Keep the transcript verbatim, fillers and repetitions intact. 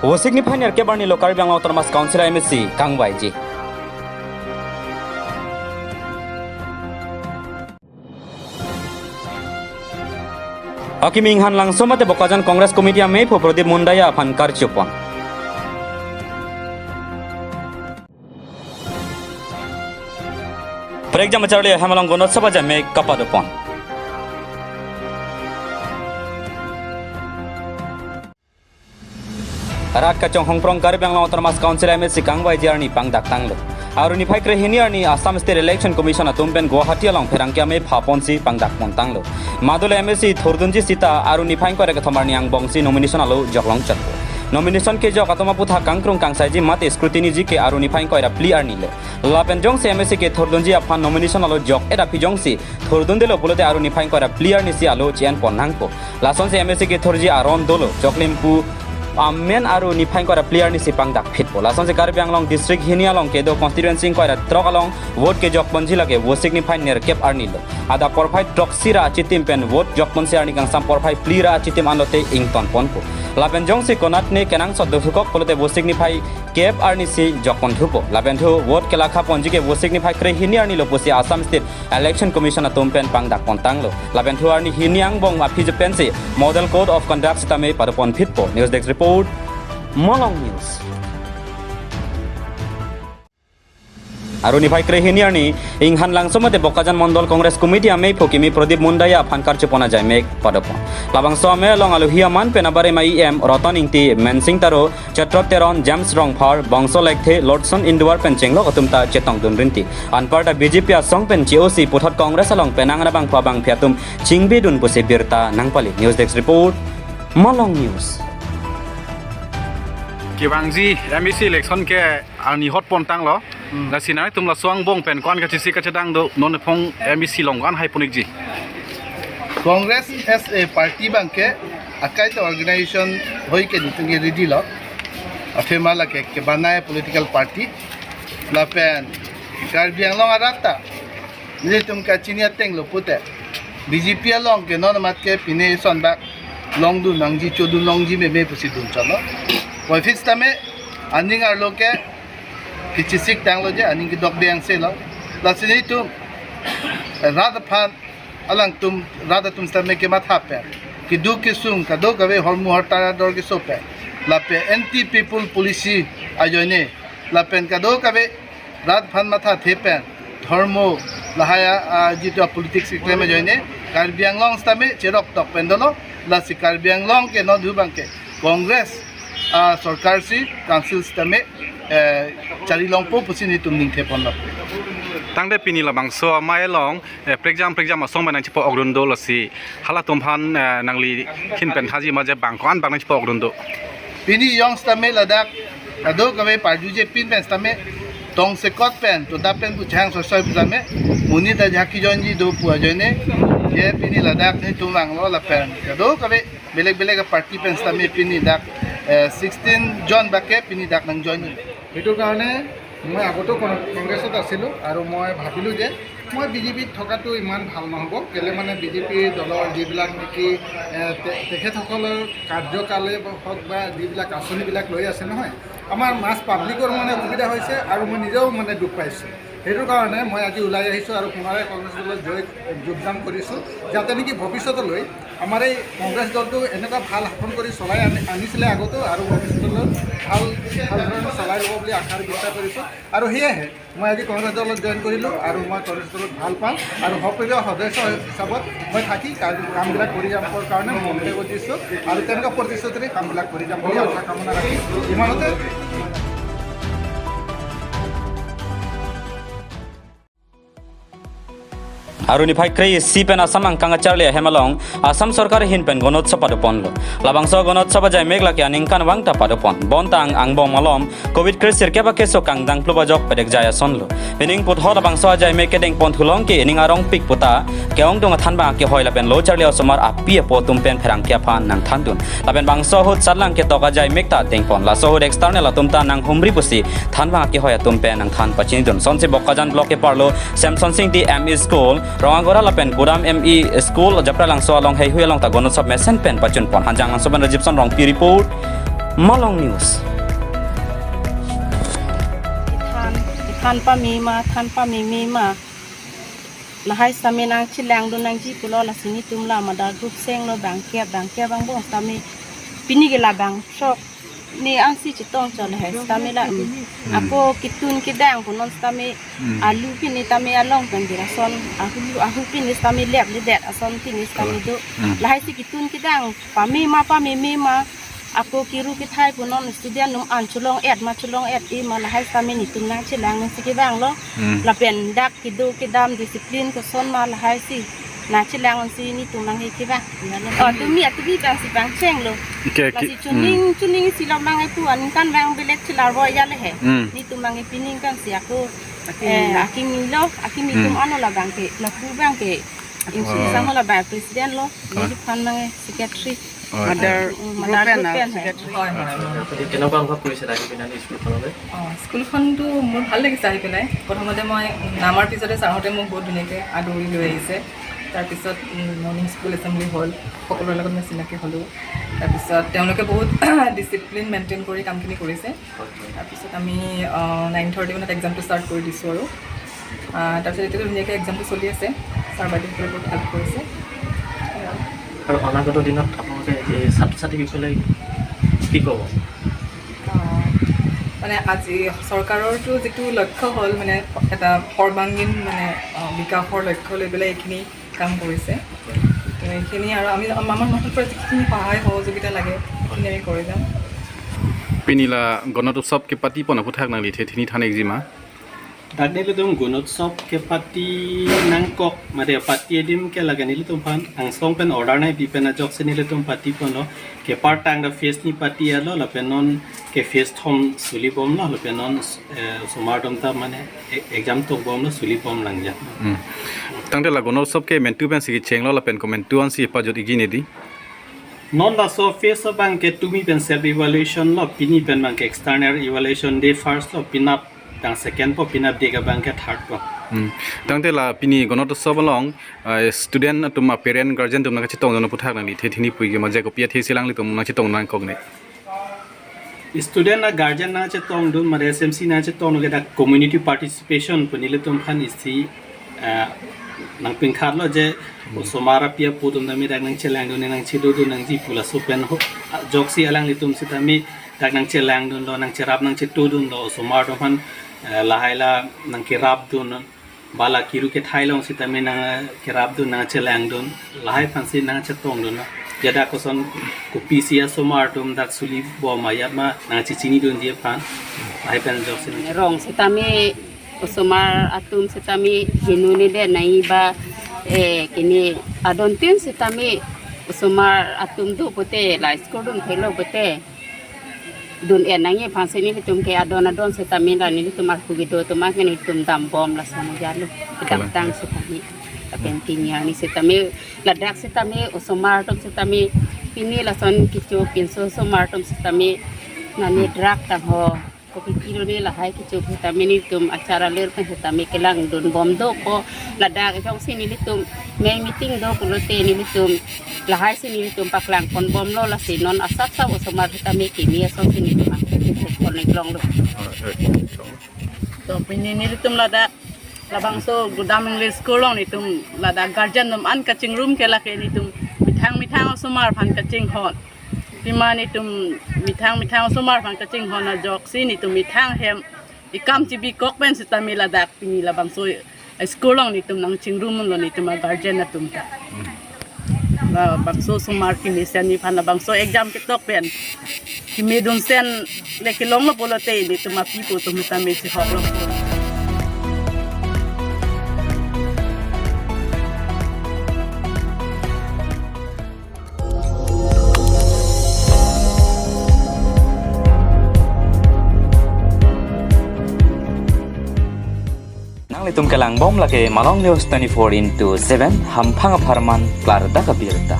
Vosik niphai nerkep arni lo Karbi Anglong Autonomous Council a MAC kangvaiji. Akimi Inghan Langso mate Bokajan Congress Committee ameiphu Pradip Mundaia aphan karchupon. Prekjam acharli ahem along Gonotsav ajaimek kapadopon. Rat kachonghong prong Karbi Anglong Autonomous Council a MAC kangvaiji arni pangdaktanglo. Aru niphai krehini arni Assam State Election Commission atum pen Guwahati along pherangke amei phaponsi pangdakpontanglo. Madule MAC thurdunji sita aru niphai ingkoi ra kethom arni angbongsi nomination alo joklongchotpo. Nomination kejok atum aputhak kangkrung kangsaiji mate scrutiny ji ke aru niphai ingkoi ra phli arni le. Lapen jongsi MAC kethurdunji aphan nomination alo jok-et aphi jongsi thurdundelo pulote aru niphai ingkoi ra phli arnisi alo chi-enpon nangpo. Lasonsi MAC kethurji aron dolo, choklim pu amen aru niphai ingkoi ra phli arnisi pangdakphitpo. Lasonsi Karbi Anglong District hini along kedo constituency ingkoi ra throk along vote kejokponji lake Vosik niphai nerkep arni lo. Adap porphai throksi ra achitim pen vote jokponsi arni kangsam porphai phli ra achitim anlote ingtonponpo. Lapen jongsi konatne kenangsot dothukok pulote Vosik niphai kep arnisi jokponthupo. Lapen thu vote kelakhaponji ke Vosik niphai krehini arni lo pusi Assam State Election Commission atum pen pangdakpontanglo. Lapen thu arni hini angbong aphi je pensi Model Code of Conduct sitame padoponphitpo. News Desk Report, Malong News. Aru niphai krehini arni Inghan Langso mate Bokajan Mondol Congress Committee ameiphu kimi Pradip Mundaia aphan karchupon ajaimek padopon. Labangso amei along alohi aman pen abarim a-EM Roton Ingti, Mensing Taro, Chetro Teron, James Rongphar, Bongso Lekthe, Lordson Induar pen chenglok atum ta chetongdun rinti. Anparta BJP asong pen che-osi puthot Congress along penang anabangphu abangpi atum chingbidun pusi birta nangpali. News Desk Report, Malong News. Kevangji MAC election ke arni hotpontanglo. Hmm. Lasi nangtum laso angbong pen ko-an kachesik kachedang do, non ephong MAC along ko-an haiponikji? Congress as a party abangke akaita organization hoi ke nelitum ke ready lo. Aphema lake kebanai political party. Lapen Karbi Anglong arat ta nelitum kachini atenglo pute BJP along ke non amat ke pine sonbak longdun nangji, chodun longji meme pusi dunchotlo. Puvoiphit sitame aning arlo ke kechesik tanglo je, aning kedokde angse lo. Lasi nelitum rat aphan, alangtum rat atum sitame kematha pen, keduk kesung kadokave hormu hortar ador keso pen, lapen anti people policy ajoine, lapen kadokave rat aphan mathathe pen, dhormo lahai a, a, jitu a politics keklem ajoine Karbi Anglong sitame cheroktok pen dolo. Lasi Karbi Anglong ke non thu abangke Congress a sorkar si council sitame, eh, chari longpo pusi nelitum ningtheponlo. Tangte pini labangso amei along, eh, prekjam prekjam asong pen nangchepo-okdun do, lasi halatum aphan, eh, nangli ahin pen thaji ma je bang ko-an bang nangchepo-okdun do? Pini jong sitame ladak kadokave parjuje pin pen sitame tongsekot pen toda pen pu chehang sosoi pu sitame monit ta jaki joinji do pu ajoine, je pini ladak nelitum vanglo lapen kadokave belek belek party pen sitame pini dak, eh, sixteen John bak ke pini dak nangjoin. সেইটো কাৰণে মই আগতেও কং-, কংগ্ৰেছত আছিলোঁ আৰু মই ভাবিলোঁ যে মই বিজেপিত থকাটো ইমান ভাল নহ'ব। কেলে মানে বিজেপি দলৰ যিবিলাক নেকি, এ, তে-, তেখেতসকলৰ কাৰ্যকালে হওক বা যিবিলাক আঁচনিবিলাক লৈ আছে নহয়, আমাৰ মাছ পাব্লিকৰ মানে অসুবিধা হৈছে আৰু মই নিজেও মানে দুখ পাইছোঁ। সেইটো কাৰণে মই আজি ওলাই আহিছোঁ আৰু পুনৰাই কংগ্ৰেছ দলত জয়, যোগদান কৰিছোঁ, যাতে নেকি ভৱিষ্যতলৈ আমাৰ এই কংগ্ৰেছ দলটো এনেকুৱা ভাল শাসন কৰি চলাই আনি, আনিছিলে আগতেও আৰু ভৱিষ্যতলৈ ভাল, ভাল ধৰণে চলাই ল'ব বুলি আশা আৰু বিশ্বাস কৰিছোঁ। আৰু সেয়েহে মই আজি কংগ্ৰেছ দলত জইন কৰিলোঁ আৰু মই কংগ্ৰেছ দলত ভাল পাওঁ আৰু সক্ৰিয় সদস্য হিচাপত মই থাকি কাম, কামবিলাক কৰি যাবৰ কাৰণে মই মন্তব্য দিছোঁ আৰু তেনেকুৱা প্ৰতিশ্ৰুতিৰে কামবিলাক কৰি যাম বুলি আশা কামনা ৰাখি ইমানতে। Aru niphai kre-isi pen Assam angkang acharli ahem along Assam sorkar ahin pen Gonotsav padoponlo. Labangso Gonotsav ajaimek lake aningkanvang ta padopon. Bonta angbong malom Covid kre-sirkep akeso kangdang plup ajok pedek jai asonlo. Pining puthot labangso ajaimek kedengpon thulong ke ining arongpik puta ke-ongdung athanbang akehoi lapen lo charli osomar api apo atum pen pherangke aphan nangthandun. Lapen bangso ahut satlang ketok ajaimek ta dengpon. Laso ahut external atum ta nanghumri pusi thanbang akehoi atum pen nangthan pachinidun. Sonsi Bokajan block keparlo Samson Sing T M E School, Rongagora lapen Gudam M E School, Japralangso along heihui along ta Gonotsav mesen pen pachunpon. Hanjanglangso pen Rajibson Rongpi report, Malong News. Than, than pame ma, than pameme ma. Lahai sitame nangchelangdun nangji pulo, lasi netum la mother group senglo, bangkep bangkep angbong sitame pini ke la bangthrok ni ansi chetong chot lahai sitame la, mm. Ako ketun kedang punon sitame, mm, alu pini tame along pen dirason, ahu, ahu pini sitame lep ledet ason pini sitame do. Mm. Lahai si ketun kedang pame ma pameme ma, ako kiru kethai punon student atum an cholong-et ma cholong-et-e ma, lahai sitame netum nangchelang nangsi kevanglo. Hmm. Lapen dak kedo kedam discipline koson ma lahai si nangchelang nangsi netum nanghe kevang. Oh, tumi atumi bang si bang chenglo. Okay, lasi okay. Chuning, hmm, chuning si lo mang epu aningkan bang belek chelar bo ya le he. Hmm. Netum bang epining kan si ako, eh, akimi lo, akimi, hmm, atum ano la bang ke, lapu bang ke. Insi, oh, sang lo bang president lo, oh, neliphan bang secretary. Oh, mother, oh, group mother pen group na pen hai. Secretary. হয়, হয়, হয়। আপুনি কেনেকুৱা অনুভৱ কৰিছে আহি পিনে স্কুলখনলৈ? অ, স্কুলখনটো মোৰ ভাল লাগিছে আহি পেলাই। প্ৰথমতে মই নামাৰ পিছতে ছাৰহঁতে মোক বহুত ধুনীয়াকৈ আদৰি লৈ আহিছে। তাৰপিছত, উম, মৰ্ণিং স্কুল এছেম্বলি হ'ল, সকলোৰে লগত মই চিনাকি হ'লোঁ। তাৰপিছত তেওঁলোকে বহুত ডিচিপ্লিন মেইনটেইন কৰি কামখিনি কৰিছে। হয়, হয়। তাৰপিছত আমি, আহ, নাইন থাৰ্টি মানত এক্সামটো ষ্টাৰ্ট কৰি দিছোঁ আৰু। আহ, তাৰপিছত এতিয়াতো ধুনীয়াকৈ এক্সামটো চলি আছে। ছাৰ বাইদেউসকলে বহুত হেল্প কৰিছে। আৰু অনাগত দিনত আপোনালোকে এই ছাত্ৰ ছাত্ৰীসকলে কি ক'ব? আহ, মানে আজি চৰকাৰৰতো যিটো লক্ষ্য হ'ল, মানে এটা সৰ্বাংগীন, মানে, আহ, বিকাশৰ লক্ষ্য লৈ পেলাই এইখিনি কাম কৰিছে। তো এইখিনি আৰু আমি, আমাৰ মনৰ পৰা যিখিনি সহায় সহযোগিতা লাগে, সেইখিনি আমি কৰি যাম। Pini la Gonot Utsav kepatipon aphuthak nangli the thini than-ikji ma? Dak nelitum Gonot Utsav kepati nangkok, mate pati adim ke lake nelitum aphan angsong pen order nangpi pen ajoksi nelitum patiponlo. Kepar tang da fest ni pati alo, lapen non ke fest thom suli bomlo, lapen non, eh, osomar atum ta mane e-, exam tok bomlo, suli bom lang ya. Hmm. Tangte la Gonot Utsav ke mentu pensi kechenglo lapen komentu ansi pajut-ikji ne di? Non laso fest abang ke tumi pen self evaluation lo, pini pen bang ke external evaluation day first lo, penap tang second po, penap day ke bang ke third po. Hmm. Tangte la pini Gonot Utsav along, eh, student atum a parent guardian atum nangkachetongdun aphuthak nangli the thini puike ma, je kopi athe si alanglitum nangchetong nangkok ne? Student a guardian nangchetongdun, mate S M C nangchetongdun ke dak community participation pu nelitum aphan isi, eh, nangpingkhatlo je, hmm, osomar api apo atum tame dak nangchelangdun nangchedodun nangji pu laso pen ho, ajoksi alanglitum sitame dak nangchelangdunlo, nangcherap nangchetodunlo, osomar atum aphan, eh, lahai la nangkerapdun, ba la kiru kethai along sitame nangkerapdun, nangchelangdun, lahai aphansi nangchetongdun. Jada koson kopisi asomar atum dak suli bom ajat ma nangchechinidunji aphan, lahai pen ajoksi nang. Rong sitame osomar atum sitame hinu ne de nai ba, eh, kini adon tin sitame osomar atum do pote la school dun thelo pote. Dun-et nangji aphansi nelitum ke adon adon sitame la nelitum arpu kedo atum ke nelitum dambom lason jalo. Kedamtang sitame. Lapen pini arni sitame ladak sitame osomar atum sitame pini lason kecho pinso osomar atum sitame nani drug tangho. Kopi kilo ni lahai kecho sitame nelitum achar alir pen sitame kelangdun bom do ko ladak jongsi nelitum mei meeting do pulote nelitum lahai si nelitum paklang pon bomlo, lasi non asap sap osomar sitame kimi ason si nelitum angkon connect longlo. To pini nelitum ladak labangso Gudam English School along nelitum ladak guardian atum an kachingrum ke lake nelitum methang methang osomar aphan kachinghon. Pima nelitum methang methang osomar aphan kachinghon ajoksi nelitum methang hem ikam chibi kok pen sitame ladak pini labangso school along nelitum nangchingrumlo nelitum a guardian atum ta. Labangso osomar kimi sen ni aphan labangso exam ketok pen kimi dunsen le kelonglo pulote nelitum api apo atum sitame chihoklo. Nanglitum kelang bom lake Malong News twenty-four into seven, hamphang apharman klardak abirta.